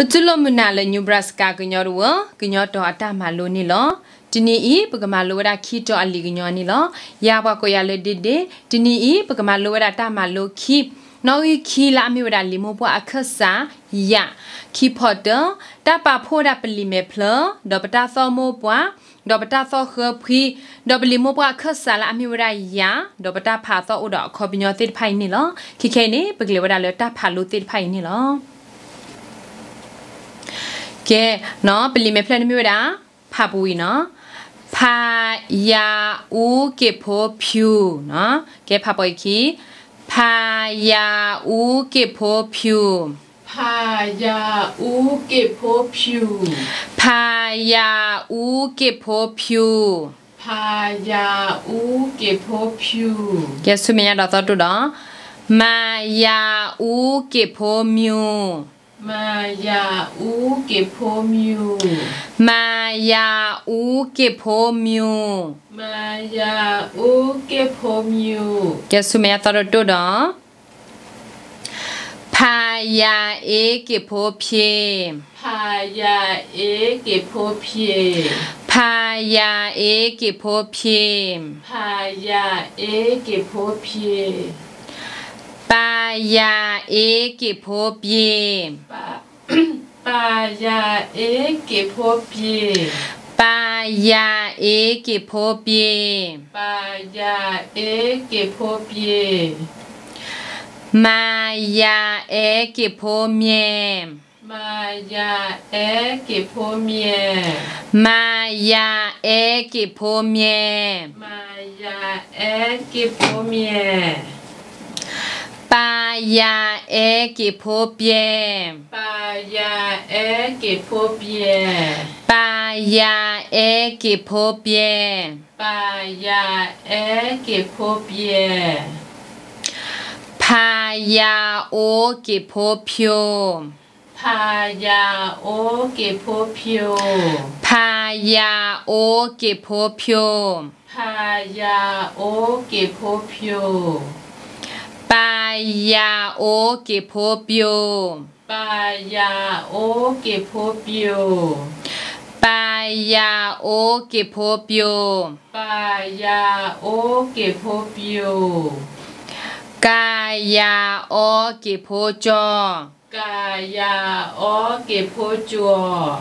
ပတူၢ်လိာ်မုာ်နၤလၢ Nebraska ကညီတဝၢ ကညီတီၤအတၢ်မၤလိန့ၣ်လီၤ. တနံၤအံၤ ပကမၤလိဝဲဒၣ်ခံတီၤအလံာ်ကညီန့ၣ်လီၤ. ယၤပှၤကိးယၤလၢ ဒ့ဒ့, တနံၤအံၤ ပကမၤလိဝဲဒၣ်တၢ်မၤလိခံ, နီၣ်ဂံၢ်ခံလၢအမ့ၢ်ဝဲဒၣ်လံာ်မိၢ်ပှၢ်အခၢၣ်စး ယၤ, ခံဖီတၢၢ်, တၢ်ပာ်ဖှိၣ်ဝဲဒၣ်ပလံာ်မဲာ်ဖျၢၣ်, ဒီးပတၢ်သီၣ်မိၢ်ပှၢ်, ဒီးပတၢ်သီၣ်ဃၢဖှံ, ဒီးပလံာ်မိၢ်ပှၢ်အခၢၣ်စးလၢအမ့ၢ်ဝဲဒၣ်ယၤ, ဒီးပတၢ်ဖးအသီၣ်အိၣ်ဒီးအခီပညီသ့ၣ်တဖၣ်အံၤန့ၣ်လီၤ. ခဲခဲအံၤန့ၣ် ပကလဲၤဝဲဒၣ်လၢတၢ်ဖးလိသ့ၣ်တဖၣ်အံၤန့ၣ်လီၤ. ကဲ, ပလံာ်မဲာ်ဖျၢၣ်န့ၣ်မ့ၢ်ဝဲဒၣ် ဖးပူၤအံၤနီၤ, ဖးယၤအူက့ၤဖိဖၠူၤနီၤ, ကဲဖးပိာ်အံၤခံ, ဖးယၤအူက့ၤဖိဖၠူၤ, ဖးယၤအူက့ၤဖိဖၠူၤ, ဖးယၤအူက့ၤဖိဖၠူၤ, ဖးယၤအူက့ၤဖိဖၠူၤ, ကဲဆူမဲာ်ညါဒီးသီတိၢ်ဒီး, မၤယၤအူက့ၤဖိမၠူၤ, မၤယၤအူက့ၤဖိမၠူၤ, မၤယၤအူက့ၤဖိမၠူၤ, မၤယၤအူက့ၤဖိမၠူၤ, ကဲဆူမဲာ်ညါသီတိၢ်ဒီး, ဖးယၤအ့က့ၤဖိဖျ့, ဖးယၤအ့က့ၤဖိဖျ့, ဖးယၤအ့က့ၤဖိဖျ့, ဖးယၤအ့က့ၤဖိဖျ့, ပၤယၤအ့က့ၤဖိပျ့ၤ, ပၤယၤအ့က့ၤဖိပျ့ၤ, ပၤယၤအ့က့ၤဖိပျ့ၤ, ပၤယၤအ့က့ၤဖိပျ့ၤ, မၤယၤအဲက့ၤဖိမၠဲၣ်, မၤယၤအဲက့ၤဖိမၠဲၣ်, မၤယၤအဲက့ၤဖိမၠဲၣ်, မၤယၤအဲက့ၤဖိမၠဲၣ်, ပၤယၤအဲက့ၤဖိပျဲၢ်, ပၤယၤအဲက့ၤဖိပျဲၢ်, ပၤယၤအဲက့ၤဖိပျဲၢ်, ပၤယၤအဲက့ၤဖိပျဲၢ်, ဖးယၤအိက့ၤဖိဖၠိ, ဖးယၤအိက့ၤဖိဖၠိ, ဖးယၤအိက့ၤဖိဖၠိ, ဖးယၤအိက့ၤဖိဖၠိ, ပၤယၤအိက့ၤဖိပျိၢ်, ပၤယၤအိက့ၤဖိပျိၢ်, ပၤယၤအိက့ၤဖိပျိၢ်, ပၤယၤအိက့ၤဖိပျိၢ်, ကၤယၤအီက့ၤဖိကၠီ, ကၤယၤအီက့ၤဖိကၠီ,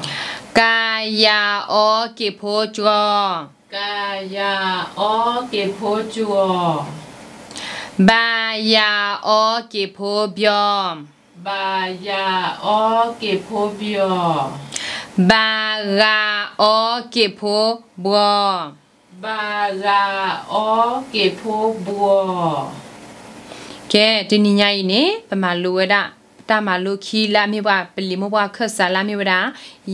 ကၤယၤအီက့ၤဖိကၠီ, ကၤယၤအီက့ၤဖိကၠီ, ဘၤယၤအီက့ၤဖိဘျီ, ဘၤယၤအီက့ၤဖိဘျီ, ဘၤဂၤအီက့ၤဖိဘှီ, ဘၤဂၤအီက့ၤဖိဘှီ. ကဲ, တနံၤညါအံၤန့ၣ် ပမၤလိဝဲဒၣ် တၢ်မၤလိခံလၢအမ့ၢ်ပှၤ ပလံာ်မိၢ်ပှၢ်အခၢၣ်စးလၢအမ့ၢ်ဝဲဒၣ်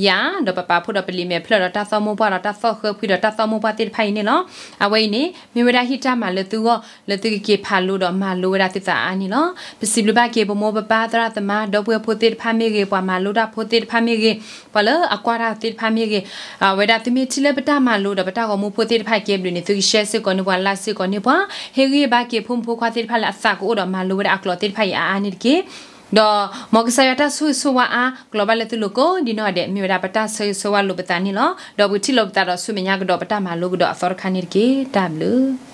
ယၤ, ဒီးပပာ်ဖှိၣ်ဒီးပလံာ်မဲာ်ဖျၢၣ်ဒီးတၢ်သီၣ်မိၢ်ပှၢ်ဒီးတၢ်သီၣ်ဃၢဖှံဒီး တၢ်သီၣ်မိၢ်ပှၢ်သ့ၣ်တဖၣ်အံၤန့ၣ်လီၤ. အဝဲအံၤန့ၣ် မ့ၢ်ဝဲဒၣ်ဟံၣ်တၢ်မၤလၢသုဂီၢ် လၢသုကက့ၤဖးလိဒီးမၤလိဝဲဒၣ်သုသးအါအါန့ၣ်လီၤ. ပစံးဘျုးဘၣ်က့ၤ ပမိၢ်ပပၢ်သရၣ်သမါ ဒီပုၢ်ဝဲၢ်ဖိသ့ၣ်တဖၣ်မ့ၢ်ဂ့ၤ, ပှၤမၤလိတၢ်ဖိသ့ၣ်တဖၣ်မ့ၢ်ဂ့ၤ, ပှၤလၢအကွၢ်တၢ်သ့ၣ်တဖၣ်မ့ၢ်ဂ့ၤ, အဝဲဒၣ်သုမ့ၢ်ထံၣ်လၢပတၢ်မၤလိဒီးပတၢ်ဂီၤမူဖိသ့ၣ်တဖၣ်ကဲဘျုးန့ၣ် သုကshareစ့ၢ်ကီးန့ၢ်ပှၤ likeစ့ၢ်ကီးန့ၢ်ပှၤ, ဟ့ၣ်ဂံၢ်ဘါက့ၤဖိမုၣ်ဖိခွါသ့ၣ်တဖၣ်လၢအသးကအိၣ်ဒီးမၤလိဝဲဒၣ်အကျိာ်သ့ၣ်တဖၣ်အံၤအါအါန့ၣ်တက့ၢ်. ဒီးမ်ကစၢ်ယွၤတၢ်ဆိၣ်ဂ့ၤဆိၣ်ဝါအါ ကျိၤဘၣ်လၢသုလိၤကိးဒံနီၢ်ဒဲး မ့ၢ်ဝဲဒၣ်ပတၢ်ဆၢဂ့ၤဆၢဝါလိာ်ပသးန့ၣ်လီၤ. ဒီးပကထံၣ်လိာ်ပသးဒီးဆူမဲာ်ညါကဒီးပတၢ်မၤလိကဒီးအသီတခါန့ၣ်တက့ၢ်. တၢ်ဘျုး